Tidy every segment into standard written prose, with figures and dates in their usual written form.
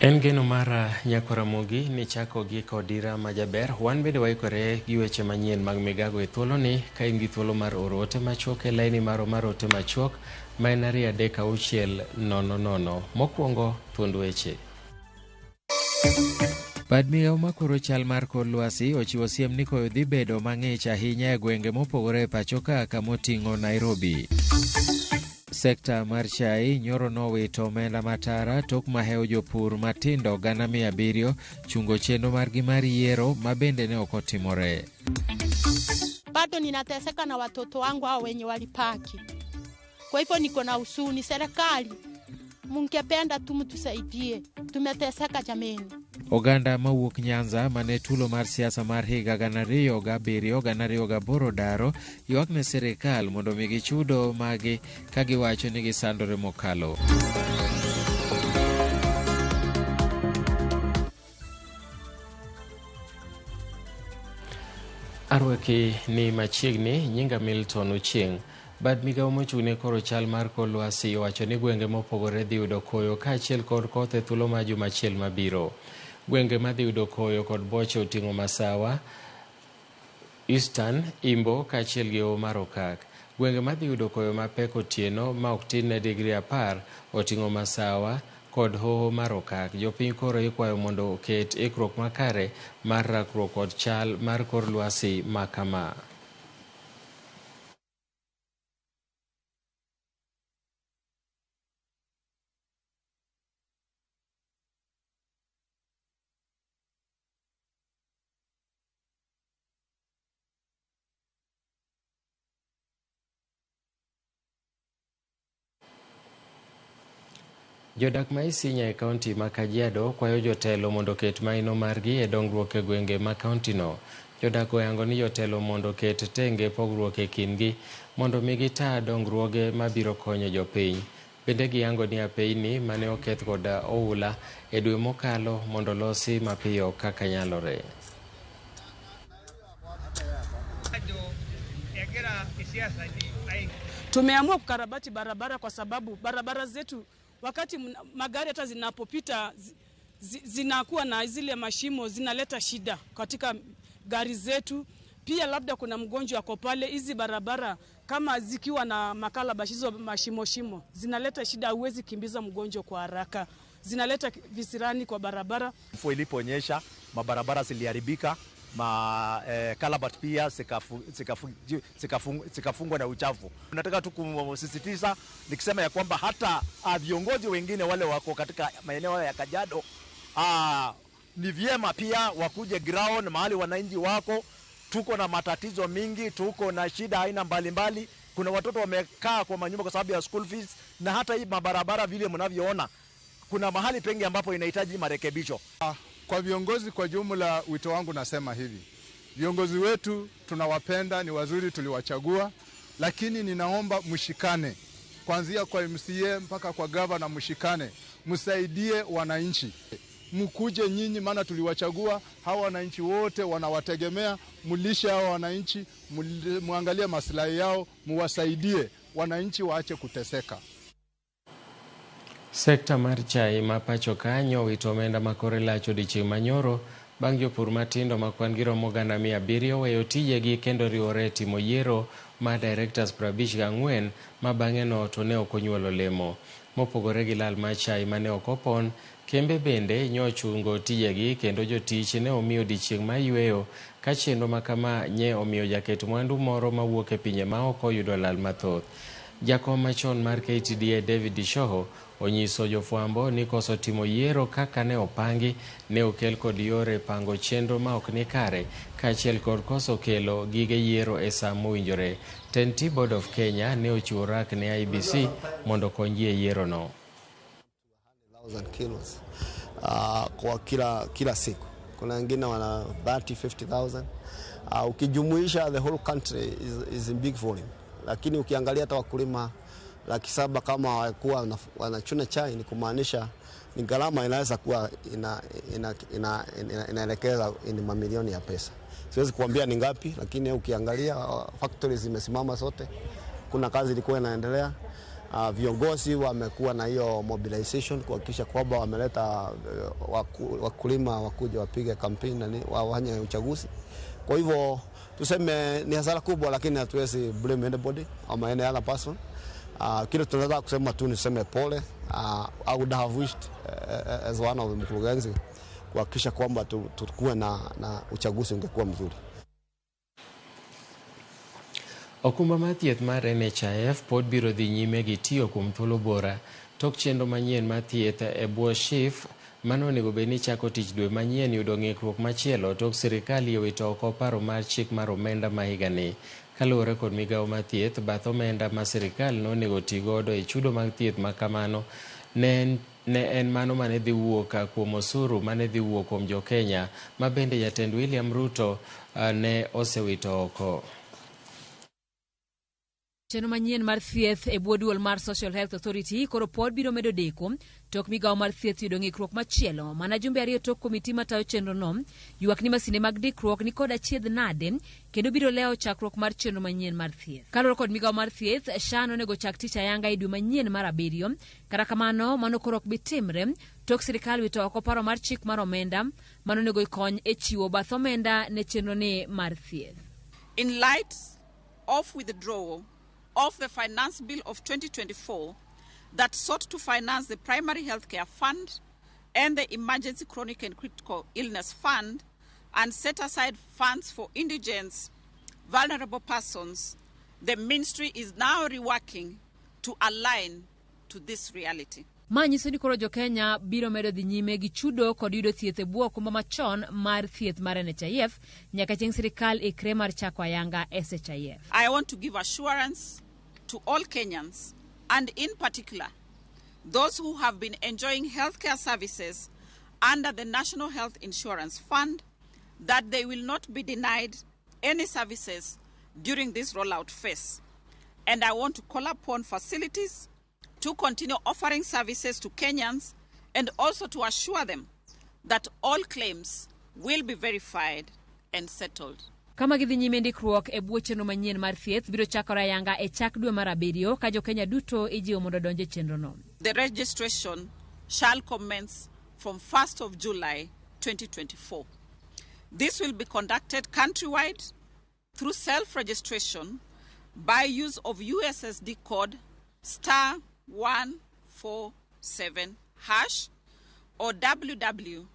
En geno mara Nyakoramogi ni chako gi kod dira majaber. Wan bende waikore gi weche manyien mag migago e thuoloni ka in gi thuolo mar oro ote machuok e laini maro mar ote machuok ma en 23600. Mokwongo thuond weche. Bad migawo makoro chal mar kor lwasi ochiwo siem ni koyo dhi bedo mang'ich ahinya e gwenge mopogore e pacho ka kamoting'o Nairobi. Sekta mar chai nyoro nowito omenda matara tok mahewo jopur matindo 700,000 chungo chenro margi mar yiero ma bende ne ok otimore. Bado ninateseka na watoto wangu hao wenye walipaki. Kwa hivyo niko na husuni, serikali mungependa tu mtusaidie, tumeteseka jameni. Oganda mawuok Nyanza mane tulo mar siasa mar higa 2007 2008 daro ywak ne sirikal mondo omigi chudo magi ka giwacho ni gisandore mokalo. Arwaki ni machiegni, nyinga Milton Ochieng'. Bad migawo mochung'ne koro chal mar kor lwasi owacho ni gwenge mopogore dhi yudo koyo kaachiel kod koth e thuolo mar juma achiel mabiro. Gwenge madhi yudo koyo kod boche oting'o Masawa, Eastern, Imbo kaachiel gi Hoho mar Okak. Gwenge madhi yudo koyo mapek otieno ma ok tin ne digri 10 oting'o Masawa kod Hoho mar Okak. Jopiny koro ikwayo mondo oket ikruok makare mar rakruok kod chal mar kor lwasi ma kama. Jodak ma Isinya e kaunti ma Kajiado kwayo jotelo mondo oket maino margi e dongruok e gwenge ma kauntino. Jodak oyango ni jotelo mondo oket tenge pogruok e kindgi mondo mi gitaa dongruoge mabiro konyo jopiny. Bende giyango ni apeyni mane oketh kod oula e dwe mokalo mondo losi mapiyo kaka nyalore. Tumeamua kukarabati barabara kwa sababu barabara zetu wakati magari hata zinapopita zinakuwa na zile mashimo, zinaleta shida katika gari zetu. Pia labda kuna mgonjwa ako pale, hizi barabara kama zikiwa na makalabashi hizo mashimo shimo zinaleta shida, huwezi kimbiza mgonjwa kwa haraka, zinaleta visirani kwa barabara. Mvua iliponyesha mabarabara ziliharibika, kalabat pia zikafungwa na uchafu. Nataka tu kusisitiza nikisema ya kwamba hata viongozi wengine wale wako katika maeneo ya Kajiado, ni vyema pia wakuje ground mahali wananchi wako. Tuko na matatizo mingi, tuko na shida aina mbalimbali. Kuna watoto wamekaa kwa manyumba kwa sababu ya school fees, na hata hii mabarabara vile mnavyoona kuna mahali pengi ambapo inahitaji marekebisho. Kwa viongozi kwa jumla, wito wangu nasema hivi: viongozi wetu tunawapenda, ni wazuri, tuliwachagua, lakini ninaomba mshikane, kuanzia kwa MCA mpaka kwa governor, mshikane, msaidie wananchi. Mkuje nyinyi, maana tuliwachagua. Hawa wananchi wote wanawategemea, mlishe hawa wananchi, muangalie maslahi yao, muwasaidie wananchi waache kuteseka. Sekta mar chai ma pacho kanyo owito omenda makore lach odiochieng' manyoro bang' jopur matindo ma kwan gi romo 700,000 weyo tijegi kendo riwore e timo yiero mar directors 54 ma bang'e no to ne ok onyuolo lemo. Mopogore gi lal mar chai mane ok opon, kembe bende nyochungo tijegi kendo jotich ne omi odiochieng' mar yweyo ka chenro ma kama nye omiyo jaket mwandu moro mawuok e pinje maoko yudo lal mathoth. Jakom machon mar KTDA David Ishoho onyiso jofwambo ni koso timo yiero kaka ne opangi ne okel kod yore pango chenro ma ok ni kare kaachiel kod koso kelo gige yiero e sa mowinjore. Ten-T Board of Kenya ne ochiwo rak ne IEBC mondo okony ji e yiero no. Kilos, kwa kila siku. Kuna wengine wana 30, 50,000. Ukijumuisha the whole country is in big volume. Lakini ukiangalia hata wakulima 700,000 kama hawakuwa wanachuna chai, ni kumaanisha ni gharama inaweza kuwa inaelekeza ni mamilioni ya pesa. Siwezi kuambia ni ngapi, lakini ukiangalia factories zimesimama zote, kuna kazi ilikuwa inaendelea. Viongozi wamekuwa na hiyo mobilization kuhakikisha kwamba wameleta wakulima wakuja wapige kampeni na wafanye uchaguzi. Kwa hivyo tuseme ni hasara kubwa, lakini hatuwezi blame anybody ama any other person. Kile tunaweza kusema tu niseme pole. I would have wished as one of the mkurugenzi kuhakikisha kwamba tukuwe na uchaguzi ungekuwa mzuri. Okumba mar thieth mar NHIF pod biro dhi nyime gi tiyo kuom thuolo bora tok chenro manyien mar thieth e bwo SHIF mano onego bed ni chako tich dwe manyien yudo ng'ikruok machielo tok sirikal yie wito oko paro mar chik mar omenda ma higani. Kaluwore kod migawo mar thieth, bath omenda ma sirikal nonego ti godo e chudo mag thieth ma kamano ne en mano mane dhi wuok kuom osuru mane dhi wuok kuom jo-Kenya ma bende jatend William Ruto ne osewito oko. Chenro manyien mar thieth e bwo duol mar Social Health Authority koro pod biro medo deko tok migawo mar thieth yudo ng'ikruok machielo mana jumbe ariyo tok komiti matayo chenrono ywak ni masinde mag dikruok ni kod achiedh nade kendo biro lewo chakruok mar chenro manyien mar thieth. Kaluwore kod migawo mar thieth, SHA nonego chak tich ayanga e dwe manyien mar 7. Kata kamano mano koro ok bi timre tok sirikal wito oko paro mar chik mar omenda mano onego ikony e chiwo bath omenda ne chenro ni mar thieth. In light of withdrawal of the Finance Bill of 2024 that sought to finance the Primary Healthcare Fund and the Emergency Chronic and Critical Illness Fund and set aside funds for indigent, vulnerable persons, the ministry is now reworking to align to this reality. Ma nyiso ni koro jo-Kenya biro medo dhi nyime gi chudo kod yudo thieth e bwo okumba machon mar thieth mar NHIF nyaka chieng' sirikal ikre mar chako ayanga SHIF. I want to give assurance to all Kenyans, and in particular those who have been enjoying healthcare services under the National Health Insurance Fund, that they will not be denied any services during this rollout phase. And I want to call upon facilities to continue offering services to Kenyans and also to assure them that all claims will be verified and settled. Kama gidhi nyime ndikruok e bwo chenro manyien mar thieth biro chakore ayanga e chak dwe mar 7 ka jo-Kenya duto ijiwo mondo odonj e chenrono. The registration shall commence from 1st of July 2024. This will be conducted countrywide through self-registration by use of USSD code *147# or www.sha.go.ke.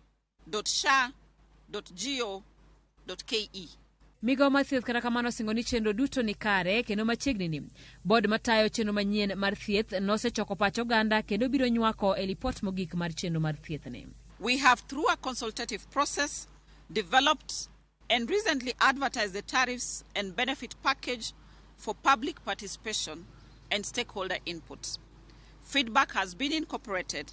Migawo mar thieth kata kamano osingo ni chenro duto ni kare kendo machiegni ni bod matayo chenro manyien mar thieth nosechoko pach oganda kendo biro nywako e lipot mogik mar chenro mar thieth ni. We have, through a consultative process, developed and recently advertised the tariffs and benefit package for public participation and stakeholder input. Feedback has been incorporated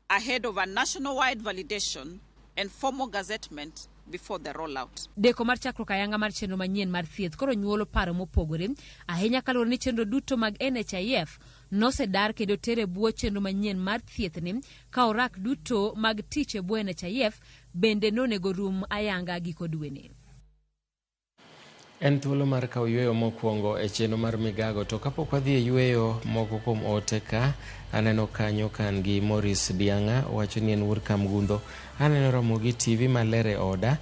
ahead of a nationwide validation and formal gazettement before the rollout. Deko mar chakruok ayanga mar chenro manyien mar thieth koro nyuolo paro mopogore ahinya kaluwore ni chenro duto mag NHIF nosedar kendo tere bwo chenro manyien mar thieth ni ka orak duto mag tich e bwo NHIF bende nonego rum ayanga giko dweni. En thuolo mar kawo yweyo mokwongo e chenro mar migago, to kapok wadhi e yweyo moko kuom ote ka aneno kanyo kan gi Maurice Dianga wacho ni en wuod Kamgundho. Aneno Ramogi TV maler e oda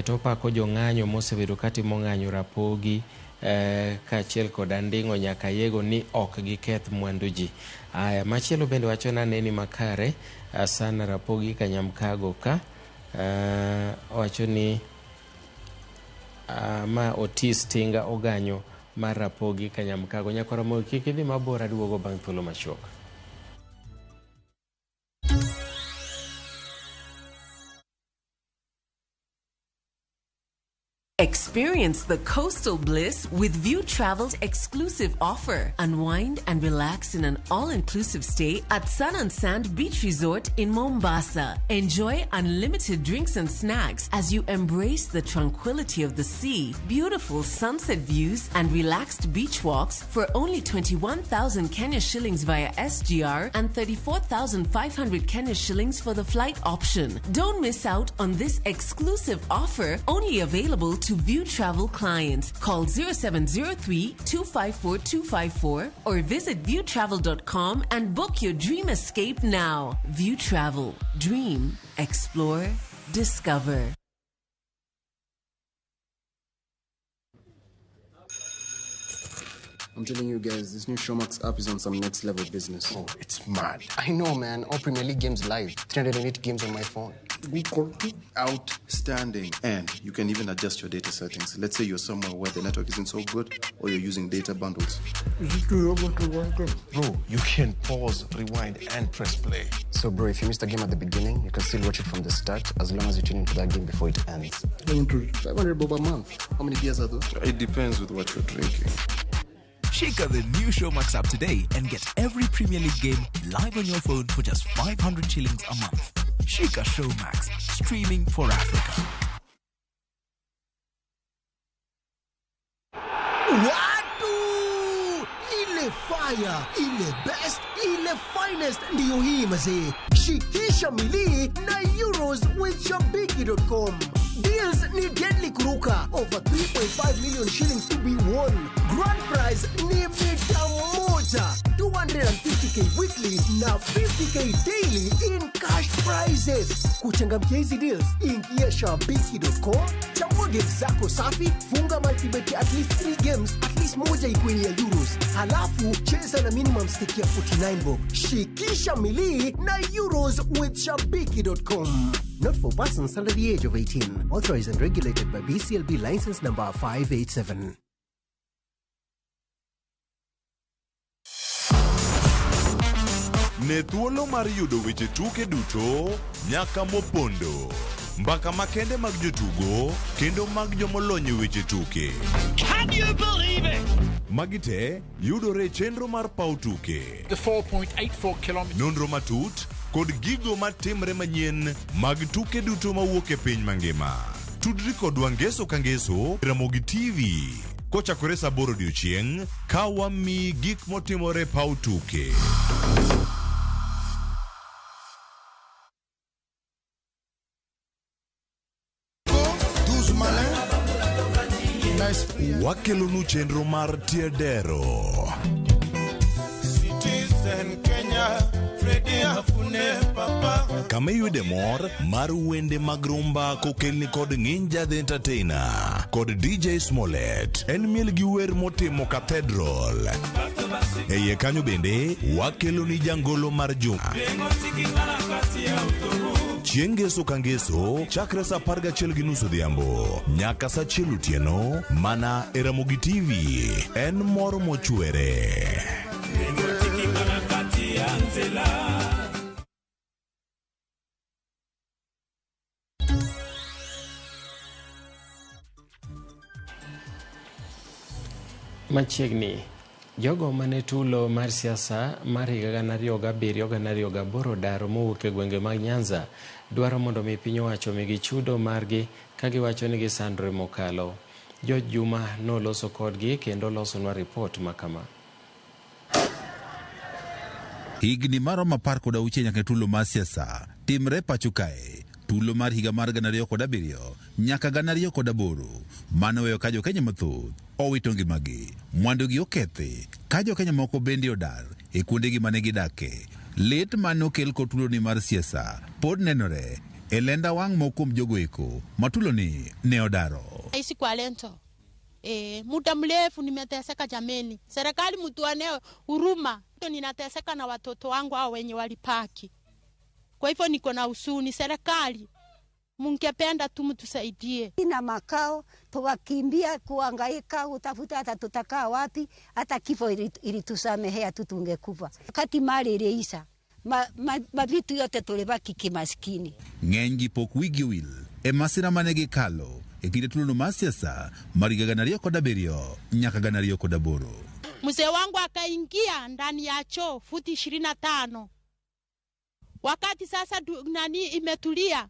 to opako jong'anyo mosebedo katimo ng'anyo Rapogi kaachiel kod Anding'o nyaka Yego ni ok giketh mwandu ji. Aya, machielo bende wacho ni aneni makare sana Rapogi Kanyamkago ka wacho ni ma Otis Tinga Oganyo mar Rapogi Kanyamkago. Nyakwara Ramogi kik idhi mabor, aduogo bang' thuolo machuok. Experience the coastal bliss with View Travel's exclusive offer. Unwind and relax in an all-inclusive stay at Sun and Sand Beach Resort in Mombasa. Enjoy unlimited drinks and snacks as you embrace the tranquility of the sea, beautiful sunset views, and relaxed beach walks for only 21,000 Kenya shillings via SGR and 34,500 Kenya shillings for the flight option. Don't miss out on this exclusive offer, only available to View Travel clients. Call 0703 254 254 or visit viewtravel.com and book your dream escape now. View Travel. Dream, explore, discover. I'm telling you guys, this new Showmax app is on some next level business. Oh, it's mad. I know, man. All Premier League games live. 308 games on my phone. Outstanding. And you can even adjust your data settings. Let's say you're somewhere where the network isn't so good or you're using data bundles. Bro, you can pause, rewind, and press play. So, bro, if you missed a game at the beginning, you can still watch it from the start as long as you tune into that game before it ends. 500 bob a month. How many beers are those? It depends with what you're drinking. Shake the new Showmax app today and get every Premier League game live on your phone for just 500 shillings a month. Shika Showmax, streaming for Africa. Watu! Ile fire, ile best, ile finest ndiyo hii mazee. Shikisha milii na Euros with Shabiki.com. Deals ni deadly kuruka. Over 3.5 million shillings to be won. Grand prize ni mita moja. 250k weekly na 50k daily in cash prizes. Kuchangamkia hizi deals, ingia Shabiki.com, chagua games zako safi, funga multibet at least 3 games, at least moja ikuwe ni ya Euros. Halafu cheza na minimum stake ya 49 bob. Shikisha milii na Euros with Shabiki.com. Not for persons under the age of 18. Authorized and regulated by BCLB license number 587. Ne thuolo mar yudo weche tuke duto nyaka mopondo. Mbaka makende mag jotugo kendo mag jomolony e weche tuke. Can you believe it? Magi te yudore e chenro mar paw tuke. The 4.84 kilometers. Nonro matut kod gigo matimre manyien mag tuke duto mawuok e piny mangima. Tudri kodwa ngeso ka ngeso Ramogi TV kochakore saa 8 odiochieng' ka wamiyi gik motimore paw tuke. Wakelonu chenro mar Tiedero. Citizen Kenya, Freddy Afune Papa. Kama iyude mor mar wende mag rumba kokelni kod Nginja the Entertainer kod DJ Smollett. En miel gi wer motimo Cathedral. E iye kanyo bende wakeloni jangolo mar juma. Chieng' ngeso ka ngeso chakre saa 11:30 odhiambo nyaka saa 1 otieno mana e Ramogi TV. En mor mochwere. Machiegni, jogo mane tulo mar siasa mar higa 2007-2008 daro mowuok e gwenge mag Nyanza dwaro mondo mi piny owacho migi chudo margi ka giwacho ni gisandore mokalo. George Juma noloso kodgi kendo losonwa ripot makama. Higni maromo 16 nyaka tulo mar siasa timre pacho kae. Tulo mar higa mar 2007 nyaka 2008 mano weyo ka jokenya mathoth owito ngimagi, mwandugi okethi, ka jokenya moko bende odar e kuondegi mane gidake. Lit mane okel kod tuloni mar siasa pod nenore e lenda wang' moko kuom jogo eko ma tuloni ne odaro. Naishi kwa lento. Muda mrefu nimeteseka jameni. Serikali mtuone huruma. Ninateseka na watoto wangu hao wenye walipaki. Kwa hivyo niko na huzuni. Serikali mungependa tu mtusaidie. Ina makao tuwakimbia kuhangaika utafuta hata tutakaa wapi, hata kifo ilitusamehea tu tungekufa. Wakati mali iliisha, mavitu yote tulibaki kimaskini. Ng'eny pok wigi owil e masira mane gikalo e kinde tulono mar siasa mar higa 2007 nyaka 2008. Mzee wangu akaingia ndani ya choo futi 25. Wakati sasa nani imetulia,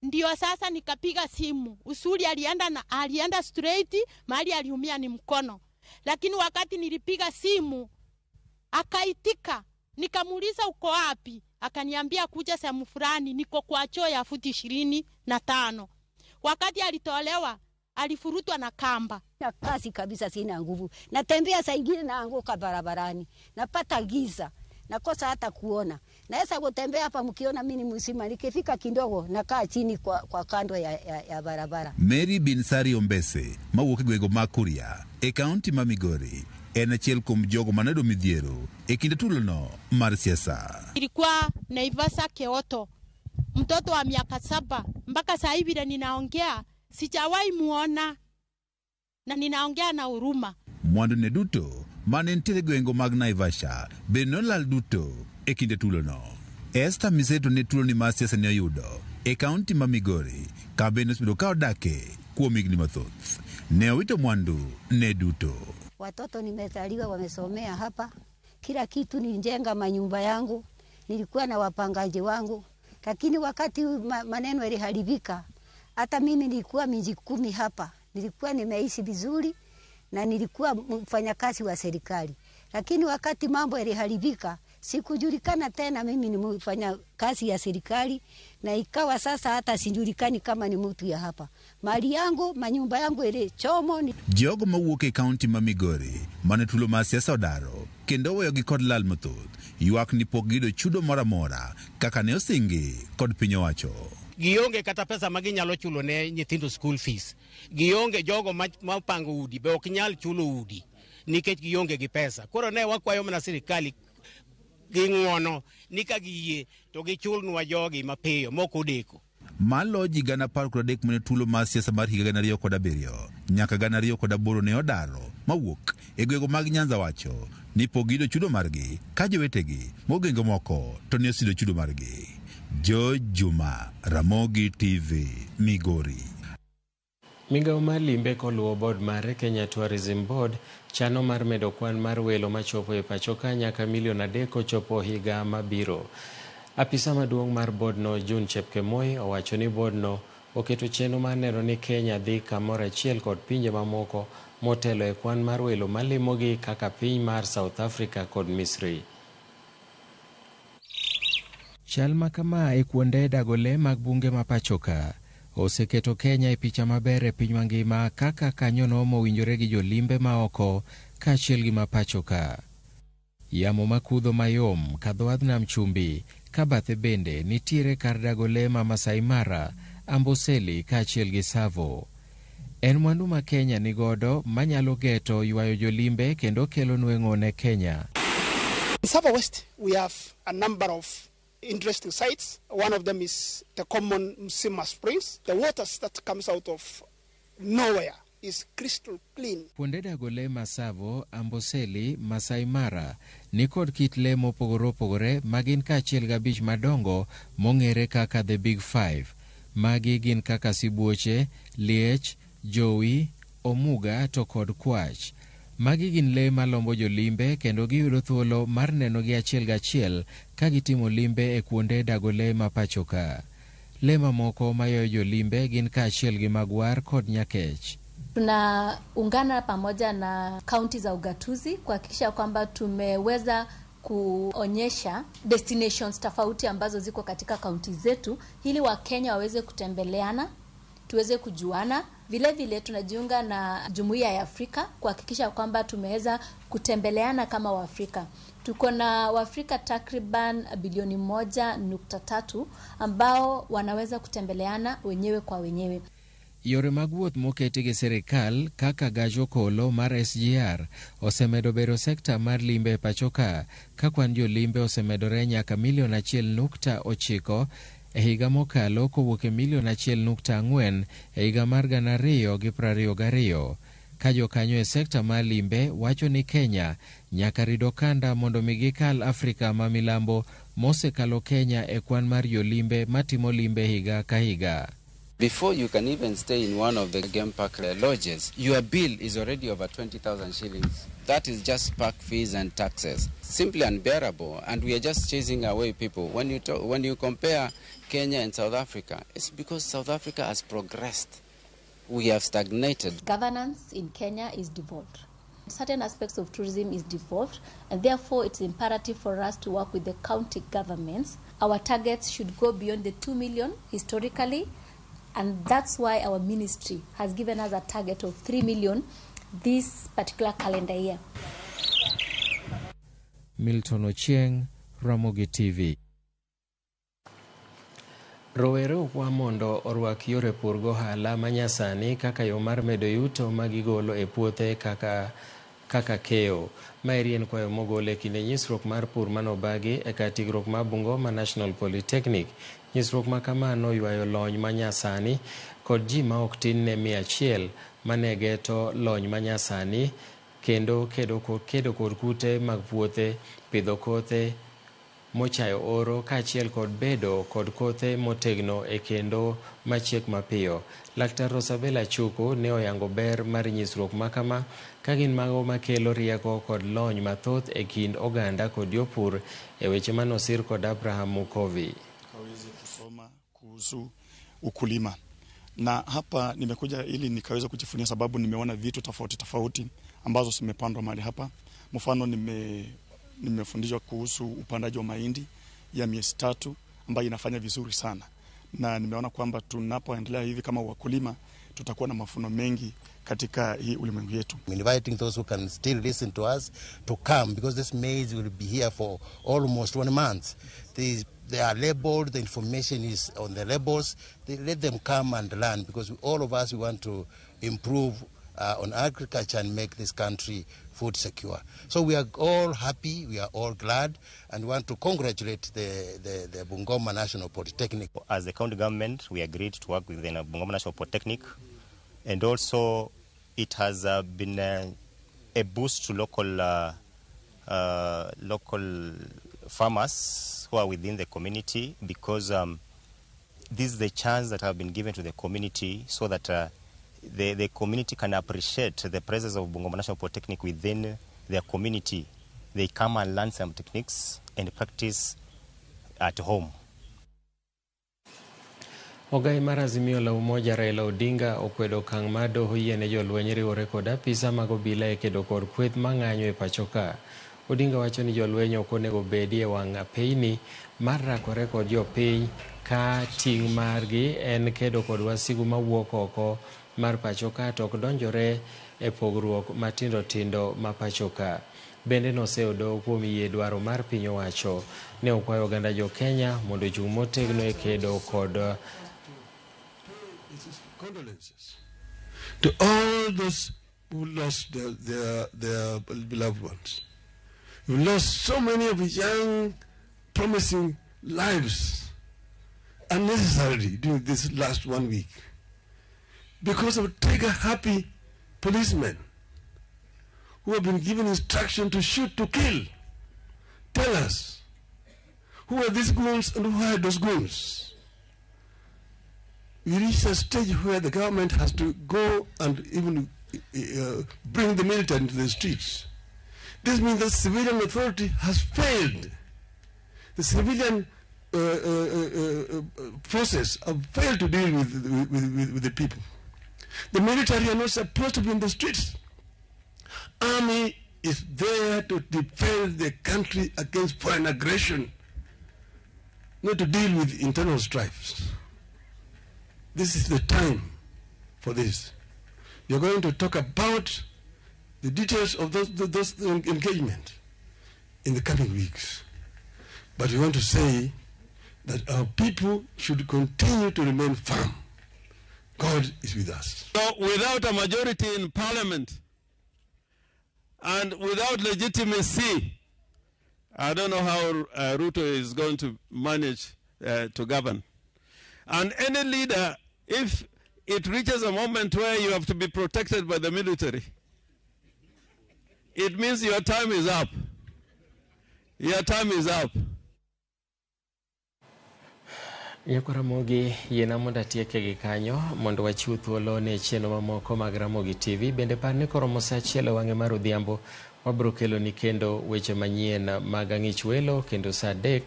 ndio sasa nikapiga simu. Usuli alienda straight, mahali aliumia ni mkono. Lakini wakati nilipiga simu akaitika. Nikamuuliza uko wapi? Akaniambia kuja sehemu fulani, niko kwa choo ya futi 25. Wakati alitolewa Alifurutwa na kamba. Na kasi kabisa, sina nguvu. Natembea saa ingine naanguka barabarani, napata giza, nakosa hata kuona. Naweza kutembea hapa mkiona mimi ni mzima, nikifika kidogo nakaa chini kwa kando ya barabara. Mary Binsari Ombese mawuok e gwenge mag Kuria e kaunti ma Migori en achiel kuom jogo manoyudo midhiero e kinde tulono mar siasa. Ilikuwa Naivasha Keoto, mtoto wa miaka 7 mpaka saa hivi vile ninaongea sijawahi muona, na ninaongea na huruma. Mwandu ne duto mane nitiere e gwenge mag Naivasha bende nolal duto e kinde tulono. Esther Miseto ne tuloni mar siasa ne oyudo e kaunti ma Migori ka bende osebedo ka odake kuom higni mathoth. Ne owito mwandu ne duto. Watoto nimezaliwa wamesomea hapa, kila kitu nilijenga manyumba yangu, nilikuwa na wapangaji wangu, lakini wakati maneno yaliharibika, hata mimi nilikuwa miji 10 hapa, nilikuwa nimeishi vizuri na nilikuwa mfanyakazi wa serikali, lakini wakati mambo yaliharibika sikujulikana tena mimi ni mfanyakazi ya serikali, na ikawa sasa hata sijulikani kama ni mtu ya hapa. Mali yangu, manyumba yangu ile chomo ni Jogo mawuok e kaunti ma Migori mane tulo mar siasa odaro kendo oweyogi kod lal mathoth ywak ni pok giyudo chudo moro amora kaka ne osingi kod piny owacho. Gionge kata pesa ma ginyalo chulo ne nyithindo school fees. Gionge jogo ma pango udi be ok nyal chulo udi nikech gionge gi pesa. Koro ne wakwayo mana sirikali gi ng'uono ni ka giyie to gichulnwa jogi mapiyo mok odeko. Malo ji 13,000 mane tulo mar siasa mar higa 2007 nyaka 2008 ne odaro mawuok e gwenge mag Nyanza wacho ni pok giyudo chudo margi ka jowetegi mogwenge moko to ne oseyudo chudo margi. George Juma, Ramogi TV, Migori. Migawo mar limbe koluwo bod mare Kenya Tourism Board chano mar medo kwan mar welo machopo e pacho ka nyaka milion 3 kochopo higa mabiro. Apisa maduong' mar bodno June Chepkemoi owacho ni bodno oketo chenro mar neno ni Kenya dhi kamoro achiel kod pinje mamoko motelo e kwan mar welo malimogi kaka piny mar South Africa kod Misri. Chal ma kama e kuonde dago le mag bunge ma pacho ka oseketo Kenya e picha maber e piny mangima kaka kanyono mowinjore gi jolimbe ma oko kaachiel gi ma pacho ka. Yamo makudho mayom kadho wadh nam chumbi ka bathe bende nitiere kar dago le ma Masai Mara, Amboseli kaachiel gi Tsavo. En mwandu ma Kenya nigodo manyalo geto ywayo jolimbe kendo kelo nweng'o ne Kenya. In Tsavo West, we have a number of interesting sites. One of them is the common Msima Springs. The waters that comes out of nowhere is crystal clean. Kuonde dago le ma Tsavo, Amboseli, Masai Mara nikod kit le mopogore opogore ma gin kaachiel gabich madongo mong'ere kaka The Big Five. Magi gin kaka sibuoche, liech, jowi, omuga to kod kwach. Magi gin le malombo jolimbe kendo giyudo thuolo mar nenogi achiel gachiel ka gitimo limbe e kuonde dago le ma pacho ka. Le mamoko mayoyo jolimbe gin kaachiel gi magwar kod nyakech. Tunaungana pamoja na kaunti za ugatuzi kuhakikisha kwamba tumeweza kuonyesha destinations tofauti ambazo ziko katika kaunti zetu ili Wakenya waweze kutembeleana, tuweze kujuana. Vile vile tunajiunga na Jumuiya ya Afrika kuhakikisha kwamba tumeweza kutembeleana kama Waafrika. Tuko na Waafrika takriban bilioni 1.3 ambao wanaweza kutembeleana wenyewe kwa wenyewe. Yore mag wuoth moketi gi sirikal kaka gach okolo mar SGR osemedo bero sekta mar limbe e pacho ka kwan jolimbe osemedore nyaka milion 1.9 e higa mokalo kowuok e milion 1.4 e higa mar 2022. Ka jokanyo e sekta mar limbe wacho ni Kenya nyaka rid okanda mondo mi gikal Afrika ma milambo mosekalo Kenya e kwan mar jolimbe matimo limbe higa ka higa. Before you can even stay in one of the game park lodges, your bill is already over 20,000 shillings. That is just park fees and taxes. Simply unbearable, and we are just chasing away people. When you compare Kenya and South Africa, it's because South Africa has progressed. We have stagnated. Governance in Kenya is devolved. Certain aspects of tourism is devolved, and therefore it's imperative for us to work with the county governments. Our targets should go beyond the 2 million historically And that's why our ministry has given us a target of 3 million this particular calendar year. Milton Ochieng, Ramogi TV. Rowere okwa mondo orwak yore pur gohala manyasani kaka yo mar medo yuto ma gigolo e puothe kaka keyo. Maeri en kwayo mogol e kinde nyisruok mar pur manobagi e kar tiegruok ma Bungoma National Polytechnic. Nyisruok ma kama noywayo lony manyasani kod ji ma ok tin ne 100 mane geto lony manyasani kendo kedo kod kute mag puothe, pidho kothe mochayo oro kaachiel kod bedo kod kothe motegno e kendo machiek mapiyo. Laktar Rosabella Chuku ne oyango ber mar nyisruok makama ka gin mago makelo rieko kod lony mathoth e kind oganda kod jopur e weche manosir kod Abraham Mukovi. Kaweze kusoma kuhusu ukulima na hapa nimekuja ili nikaweza kujifunia, sababu nimeona vitu tofauti tofauti ambazo zimepandwa mahali hapa. Mfano nimefundishwa kuhusu upandaji wa mahindi ya miezi 3 ambayo inafanya vizuri sana, na nimeona kwamba tunapoendelea hivi kama wakulima tutakuwa na mafuno mengi katika hii ulimwengu yetu. I'm inviting those who can still listen to us to come, because this maize will be here for almost 1 month. They are labeled, the information is on the labels. Let them come and learn, because all of us, we want to improve on agriculture and make this country food secure. So we are all happy, we are all glad, and we want to congratulate the Bungoma National Polytechnic. As the county government, we agreed to work with the Bungoma National Polytechnic, and also it has been a boost to local farmers who are within the community, because this is the chance that have been given to the community so that the community can appreciate the presence of Bungoma National Polytechnic within their community. They come and learn some techniques and practice at home. Ogai mar Azimio la Umoja Raila Odinga okwedo okang' mar doho yiene jolweny riwore kod apisa mag obila e kedo kod kweth mang'anyo e pacho ka. Odinga wacho ni jolweny ok onego bedi e wang' apeyni mar rakore kod jopiny ka ting' margi en kedo kod wasigu mawuok oko mar pacho ka to ok donjore e pogruok matindo tindo ma pacho ka. Bende noseyo doho kuom yie dwaro mar piny owacho. Ne okwayo oganda jo Kenya mondo ochung' motegno e kedo kod condolences to all those who lost their beloved ones. We lost so many of young, promising lives unnecessarily during this last 1 week because of trigger-happy policemen who have been given instruction to shoot to kill. Tell us, who are these goons and who are those goons? We reach a stage where the government has to go and even bring the military into the streets. This means the civilian authority has failed. The civilian process have failed to deal with the people. The military are not supposed to be in the streets. Army is there to defend the country against foreign aggression, not to deal with internal strifes. This is the time for this. You're going to talk about the details of those engagement in the coming weeks. But we want to say that our people should continue to remain firm. God is with us. So without a majority in parliament and without legitimacy, I don't know how Ruto is going to manage to govern. And any leader, if it reaches a moment where you have to be protected by the military, it means your time is up. Your time is up. Nyako Ramogi yiena mondo atieke gi kanyo mondo wachiw thuolo ne chenro mamoko mag Ramogi TV. Bende par ni koromo sa 1 wang'e mar odhiambo wabiro keloni kendo weche manyien mag ang'ich welo, kendo sa 3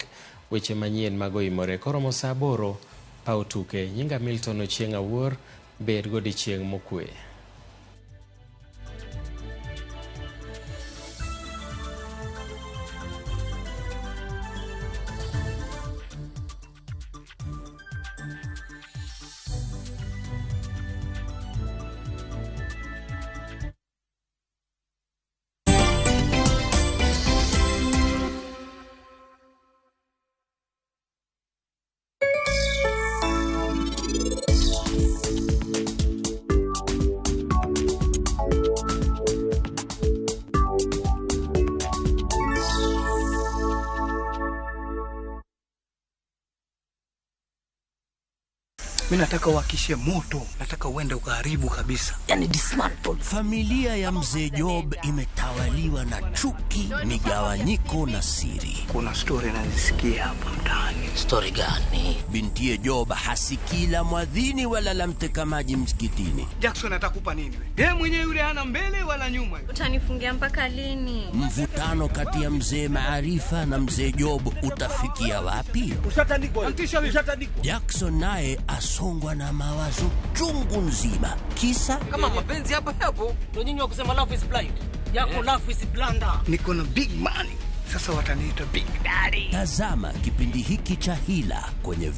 weche manyien mag oimore. Koromo sa 8 paw tuke. Nyinga Milton Ochieng' Awuor, bed godiechieng' mokwe. Mimi nataka uhakishe moto, nataka uende ukaharibu kabisa. Yani dismantle. Familia ya mzee Job imetawaliwa na chuki, migawanyiko na siri. Kuna story nazisikia hapa mtaani. Story gani? Bintiye Job hasikii la mwadhini wala la mteka maji msikitini. Jackson atakupa nini wewe? Yeye mwenyewe yule hana mbele wala nyuma. Utanifungia mpaka lini? Mvutano kati ya mzee Maarifa na mzee Job utafikia wapi? Ushatandikwa. Ushatandikwa. Jackson naye asongwa na mawazo chungu nzima, kisa Kama mapenzi hapa hapo, ndio nyinyi wa kusema love is blind. Yako love is blunder. Niko na big money. Sasa wataniita big daddy. Tazama kipindi hiki cha Hila kwenye